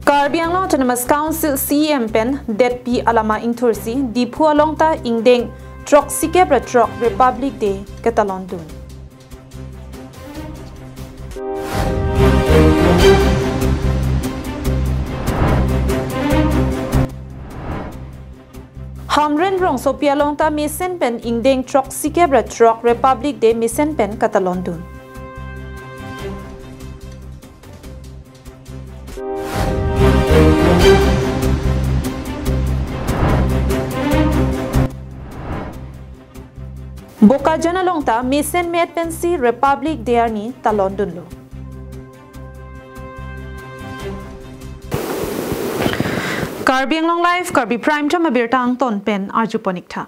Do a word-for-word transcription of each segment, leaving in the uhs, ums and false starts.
Karbi Anglong Autonomous Council C E M pen detpi alama ingthursi Diphu along ta ingdeng throksikep ra throk Republic Day ketalondun. Hamren rongsopi along ta mesen pen ingdeng throksikep ra throk Republic Day mesen pen ketalondun. Bokajan along ta mesen met pensi Republic Day arni talondunlo. Karbi Anglong Live, Karbi Prime Time abirta angton pen arjupon ik tha.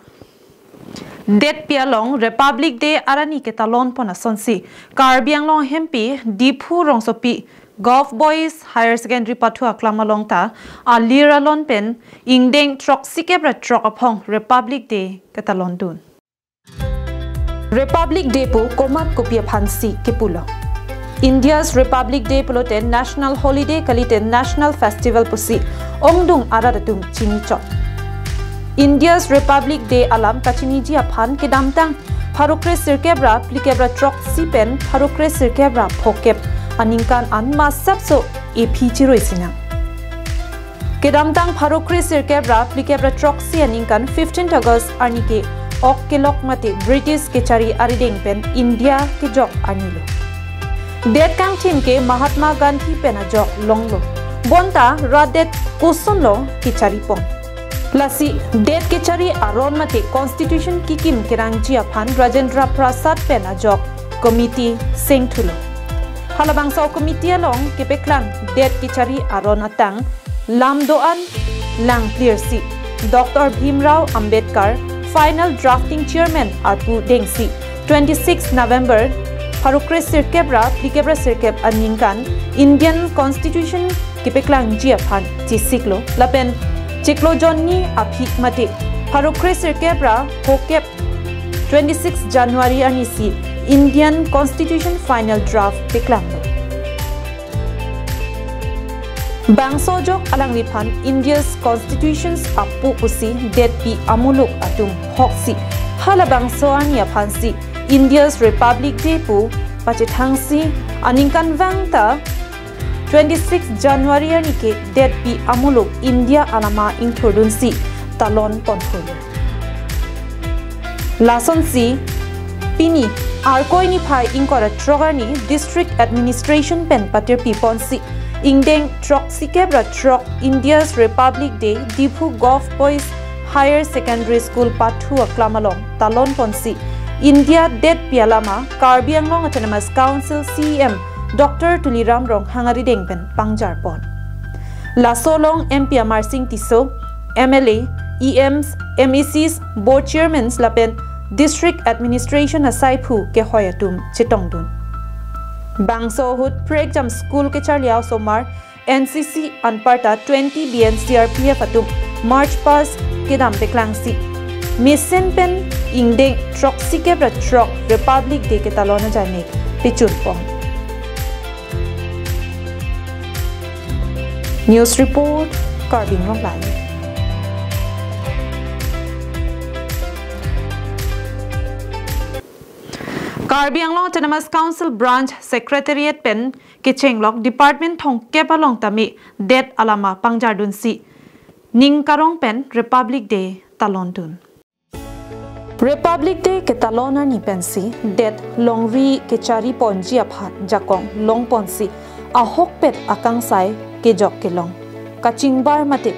Detpi along Republic Day arni ketalonpon asonsi Karbi Anglong hempi Diphu rongsopi Govt Boys Higher Secondary pathu aklam along ta alir alon pen ingdeng throksikep ra throk aphong Republic Day ketalondun. Republic Day pu komat kopi aphansi kipulo? India's Republic Day pulote national holiday kalite national festival pusi ongdung arat atum chinichot. India's Republic Day alam kachiniji aphan kedamtang pharo kre sirkep ra phlikep ra throksi pen pharo kre sirkep ra phokep aningkan an masapso ephi chiroi sinang. Kedamtang pharo kre sirkep ra phlikep ra throksi aningkan fifteenth August arni ke ok kelok mate British kechari arideng pen India kejok arnilo. Det kangthim ke Mahatma Gandhi pen ajok longlo. Bonta rat det kosonlo kecharipon? Lasi det kechari aron mate constitution kikim kerangji aphan Rajendra Prasad pen ajok committee sengthulo. Halabangso committee along kepeklang det kechari aron atang lam do-an lang clear si Doctor Bhimrao Ambedkar final drafting chairman arpu dengsi twenty-six November pharo kre sirkep ra phlikep ra sirkep aningkan Indian Constitution kepeklangji aphan chesiklo lapen chiklo jonni aphi mate pharo kre sirkep ra phokep twenty-six January arni si Indian Constitution final draft peklanglo. Bangso ajok alangliphan India's Constitutions apu pusi detpi amuluk atum hoksi halabangso arni aphansi India's Republic Day pu pachethangsi aningkanvang ta twenty-six January arni ke detpi amuluk India alama ingthurdunsi talonpon thulo. Lasonsi pini Arkoi niphai ingkoi ra throk arni District Administration pen patirpiponsi ingdeng throksikep ra throk India's Republic Day Diphu Govt Boys Higher Secondary School pathu aklam along talonponsi India detpi alama Karbi Anglong Autonomous Council C E M Doctor Tuliram Ronghang arideng pen pangjarpon. Laso along M P Amarsing Tisso, M L A, E Ms, M A Cs, Board Chairmans lapen District Administration asaiphu kehoi atum chetongdun. Bangso ahut prekjam school kecharli a-osomar, N C C anparta twenty B N C R P F atum march past kedam peklangsi mesen pen ingdeng throksikep ra throk Republic Day ketalon ajanek pechunpon. News report, Karbi Anglong Live. Karbi Anglong Autonomous Council Branch Secretariat pen kechenglok department thomkep along tame det alama pangjardunsi ning karong pen Republic Day talondun. Republic Day ketalon arni pensi det longri kechariponji aphan jakong longponsi ahokpet akangsai kejok kelong kachingbar mate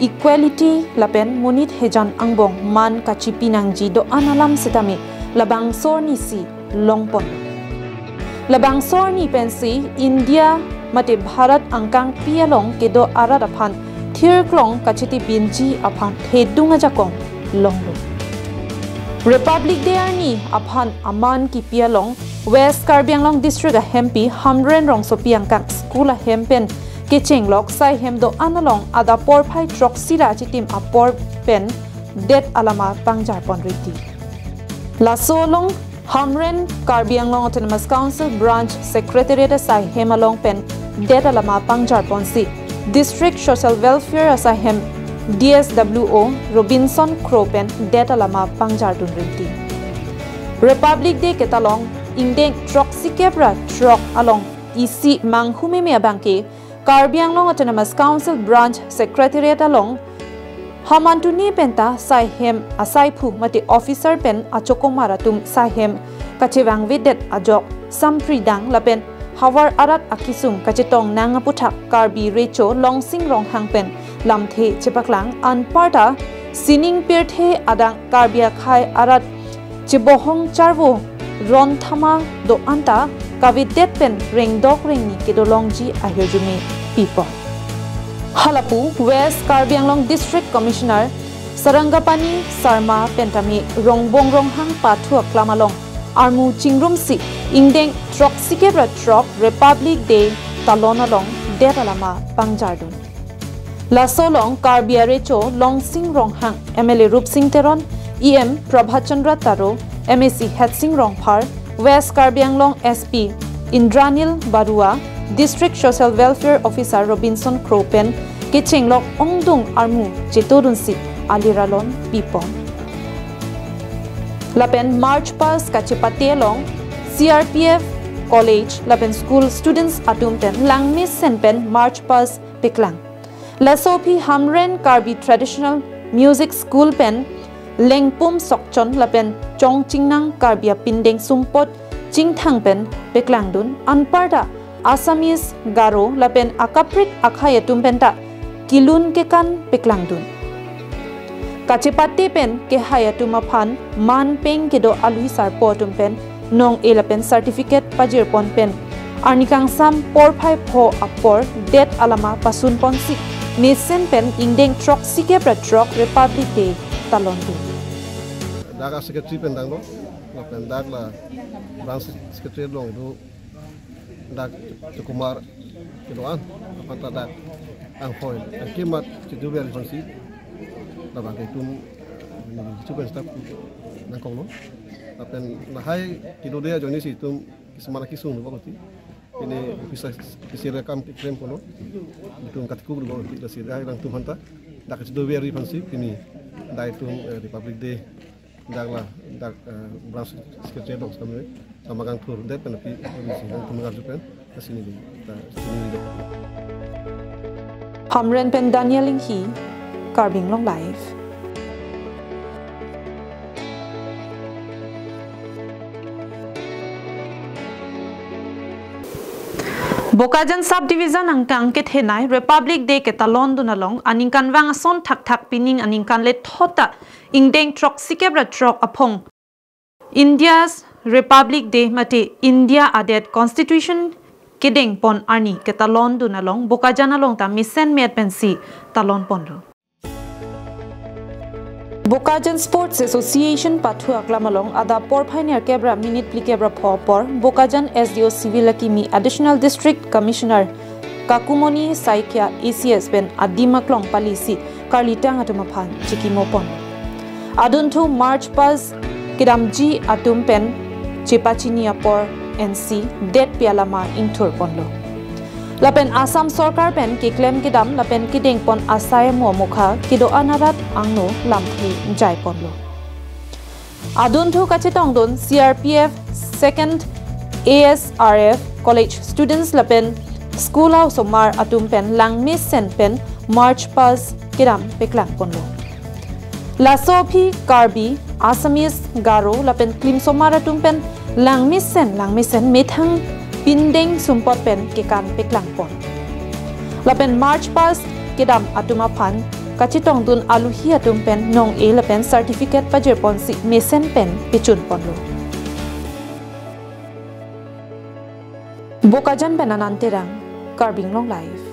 equality lapen monit hejan angbong man kachipi nangji do-an alam setame labangso arnisi longpon. Labangso arni pensi India mate Bharat angkangpi along kedo arat aphan thirklong kachetipinji aphan thedung ajakong longlo. Republic Day arni aphan aman kipi along West Karbi Anglong District ahempi Hamren rongsopi angkang school ahem pen kechenglok sai hem do-an along adap porphai throksi ra chitim apor pen det alama pangjarpon riti. Laso along Hamren Karbi Anglong Autonomous Council Branch Secretariat asai hem along pen det alama pangjar ponsi District Social Welfare asai hem D S W O Robinson Kro pen det alama pangjar dun rinti. Republic Day ketalong ingdeng throksikep ra throk along isi manghu meme abangke Karbi Anglong Autonomous Council Branch Secretariat along Hamantuni penta sai hem asaiphu mate officer pen achokomar atum sai hem kachevangvedet ajok sampridang lapen havar arat akisung kachetong nang aputhak Karbi Recho Longsing Ronghang pen lamthe chepaklang anparta sining pirthe adang Karbi akhei arat chebohong charvo ron thama do-anta kavedet pen rengdok rengni kedolongji ahirjume pipo. Halapu West Karbi Anglong District Commissioner Sarangapani Sarma pen tame Rongbong Ronghang pathu aklam along armu chingrumsi ingdeng throksikep ra throk Republic Day talon along det alama pangjardun. Laso along Karbi Recho Longsing Ronghang, M L A Rupsing Teron, E M Prabhat Chandra Taro, M A C Hetsing Rongphar, West Karbi Anglong S P Indranil Barua, District Social Welfare Officer Robinson Kro pen kechenglok ongdung armu chetodunsi aliralon pipon. Lapen March past kachepate along C R P F college lapen school students atum pen langmesen pen March past peklang. Laso aphi Hamren Karbi Traditional Music School pen Lengpum Sokchon lapen Chongchingnang Karbi apindeng sumpot chingthang pen peklangdun anparta Assamese, Garo lapen akaprek akhei atum penta kelun kekan peklangdun. Kachepate pen kehai atum aphan man peng kedo alui sarpo atum pen nong-e lapen certificate pajirpon pen arnikangsam porphai pho apor det alama pasunponsi mesen pen ingdeng throksikep ra throk Republic Day talondun. Dak a secretary pen danglo, lapen dak la branch secretary along do dak chokomar kedo-an, apanta dak anghoi angkemat cheduver ponsi labang ke itum, eh, chupen stap nangkoklo. Lapen lahai kedode ajoinesi itum kismana kisung do bang oti. Pini officer, officer kam keklem kono. Itum katikuk do bang oti, lasi lahai alangtum aphanta dak cheduver ponsi pini dak itum, eh, Republic Day dak la, dak, eh, branch secretary dok kami, sama kang thur det pen api, kami si kang thur ngarju pen, ke sini di, ta sini di. Hamren pen Daniel Inghi, Karbi Anglong Live. Bokajan Subdivision angkang kethenei Republic Day ketalondun along aningkanvang ason thakthak pining aningkan lethot ta ingdeng throksikep ra throk aphong India's Republic Day mate India adet Constitution kedengpon arni ketalondun along Bokajan along ta mesenmet pensi talonponlo. Bokajan Sports Association pathu aklam along adap porphai nerkep ra minute phlikep ra pho apor Bokajan S D O Civil akimi Additional District Commissioner Kakumoni Saikia A C S pen adim aklong palisi karlitang atum aphan chikimopon. Adunthu March past kedamji atum pen chepachini apor N C det pi alama ingthurponlo. Lapen Assam Sorkar pen keklem kedam lapen kedengpon asai mo mukha kedo-an arat angno lamthe jaiponlo. Adunthu kachetongdun C R P F, Second A S R F, college students lapen school ahosomar atum pen langmesen pen March past kedam peklangponlo. Laso aphi Karbi, Assamese, Garo lapen klimsomar atum pen langmesen langmesen methang pindeng sumpot pen kekan peklangpon. Lapen March past kedam atum aphan kachetongdun aluhi atum pen nong-e lapen certificate pajirponsi mesen pen pechunponlo. Bokajan pen Anand Terang, Karbi Anglong Live.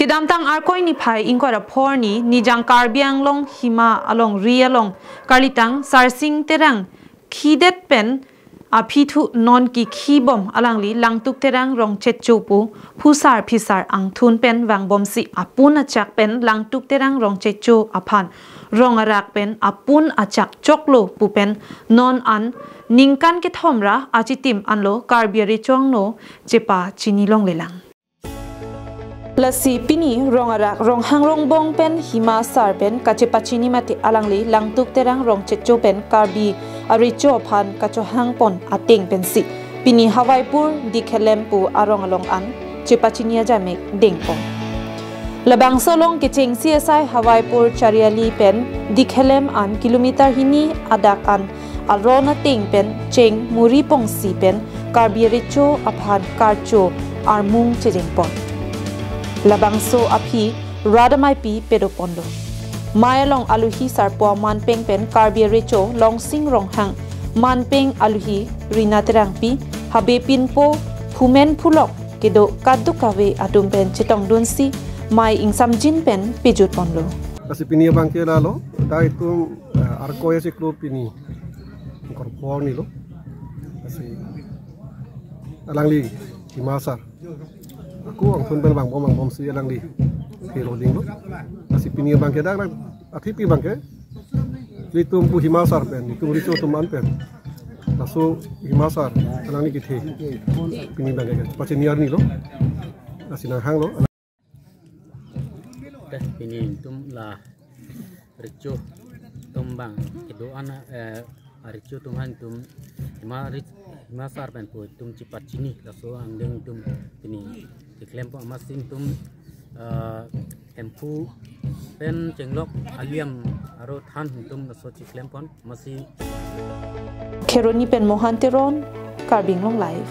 Kedamtang Arkoi niphai ingkoi ra pho arni Nijang Karbi Anglong hima alongri along karlitang Sarsing Terang khidet pen Aphi thu non kikhi bom alangli Langtuk Terang Rongchecho pu phusar phisar angthun pen vangbomsi apun achak pen Langtuk Terang Rongchecho aphan rong arak pen apun achak choklo pu pen non an ningkan kethom ra achitim anlo Karbi arecho angno chepachini longlelang. Lasi pini rong arak Ronghang Rongbong pen Hima Asar pen kachepachini mate alangli Langtuk Terang Rongchecho pen Karbi arecho aphan kachohang pon ateng pensi pini Hawaipur Dikhelem pu arong along an chepachini ajamek dengpon. Labangso along kechengsi asai Hawaipur Chariali pen Dikhelem an kilometer hini adak an aron ateng pen cheng muri pongsi pen Karbi arecho aphan karcho armung chejengpon. Labangso aphi rat ameipi pedoponlo. Mei along aluhi sarpo Manpeng pen Karbi arecho Longsing Ronghang, Manpeng aluhi Rina Terangpi, Habe Pinpo, Phumen Phulok kedo kadokave atum pen chetongdunsi mei ingsamjin pen pejutponlo. Lasi pini abangke lalo, dak itum, eh, Arkoi achiklo pini ingkoi pho arni lo. Lasi alangli Hima Asar ako angthun pen vangbom vangbomsi alangli phero dinglo. Lasi pini abangke dak lang athipi abangke ilitum pu Hima Asar pen, ilitum arecho atum an pen, laso Hima Asar alangli kethe pini abangke pachini arni lo. Lasi nanghanglo. Teh, pini itum la arecho atum abang kedo-an, eh, arecho atum aphan itum Hima ri-, Hima Asar pen pu itum chepachini, laso angdeng itum pini keklempon amatsi itum, eh, Hemphu pen chenglok aliam aro than itum laso cheklempon amatsi. Kheroni pen Mohan Teron, Karbi Anglong Live.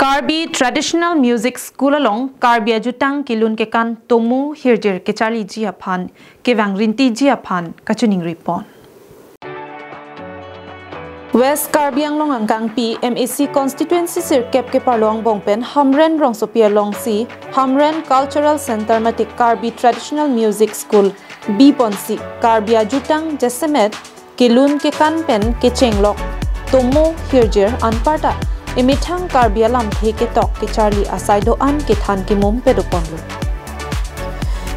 Karbi Traditional Music School along Karbi ajutang kelun kekan tomo hirjir kecharliji aphan kevang rintiji aphan kachiningripon. West Karbi Anglong angkangpi M A C constituency sirkep keparlo angbong pen Hamren rongsopi alongsi Hamren Cultural Center mate Karbi Traditional Music School biponsi Karbi ajutang jasemet kelun kekan pen kechenglok tomo hirjir anparta emethang Karbi alamthe ketok kecharli asai do-an kethan kemum pedoponlo.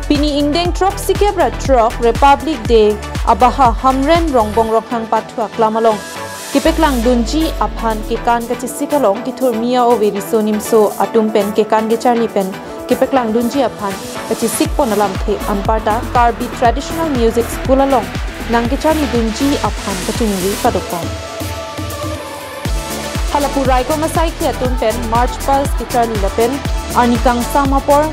Pini ingdeng throksi kep ra throk Republic Day abaha Hamren Rongbong Ronghang pathu aklam along kepaklangdunji aphan kekan kachesik along kethurmi a-ove riso nimso atum pen kekan kecharli pen kepaklangdunji aphan kachesikpon alamthe anparta Karbi Traditional Music School along nangkecharlidunji aphan kachiningri padopon. Halapu raikom asaikhi atum pen March Past kecharli lapen arni kangsam apor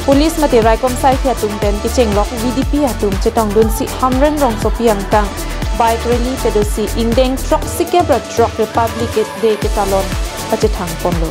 police mate raikom asaikhi atum pen kechenglok V D P atum chetongdunsi Hamren rongsopi angkang bike rally pedosi ingdeng throksi kep ra throk Republic Day ketalon kachethangponlo.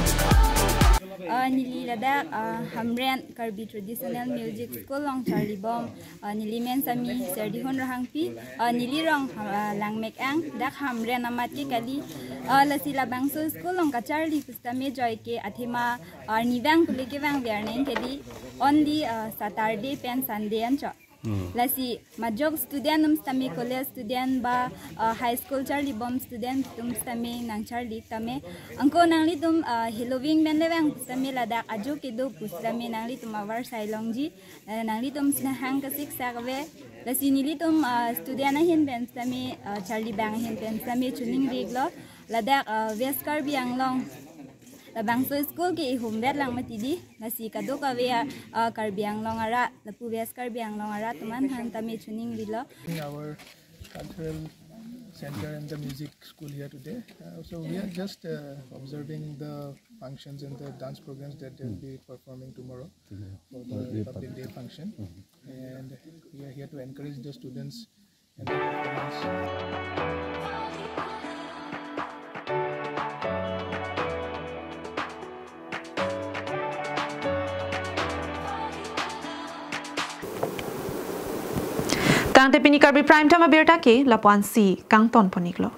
Ah, neli ladak, ah, Hamren Karbi Traditional Music School along charlibom. Ah, neli men sitame Serdihun Rohangpi. Ah, neli rong, ah, Langmekang, dak Hamren amat ke kali. Ah, lasi labangso school along kacharli pusitame joike athema, ah, arnivang pule kevang ver neng kali. Only, ah, Saturday pen Sunday anchot. Hmm. Lasi majok student atum sitame college student ba, ah, high school charlibom student atum sitame nangcharli tame. Anke nanglitum, ah, Halloween pen le vang sitame ladak ajo kedo pusitame nanglitum avarsai longji, eh, nanglitum si nanghang kasik sak ave. Lasi nelitum, ah, student ahin pen sitame, ah, charli abang ahin pen sitame chiningrilo. Ladak, ah, West Karbi Anglong labangso school ke ihum vet lang mati di, lasi kadokave a, ah, Karbi Anglong arat, lapu West Karbi Anglong arat atum aphan tame chiningrilo. Our cultural center and the music school here today. Uh, so we are just, uh, observing the functions and the dance programs that they'll be performing tomorrow for the Republic Day function. And we are here to encourage the students and the performance. Tangte pini Karbi Prime Time abirta ke lapu-ansi kangtonpon-iklo.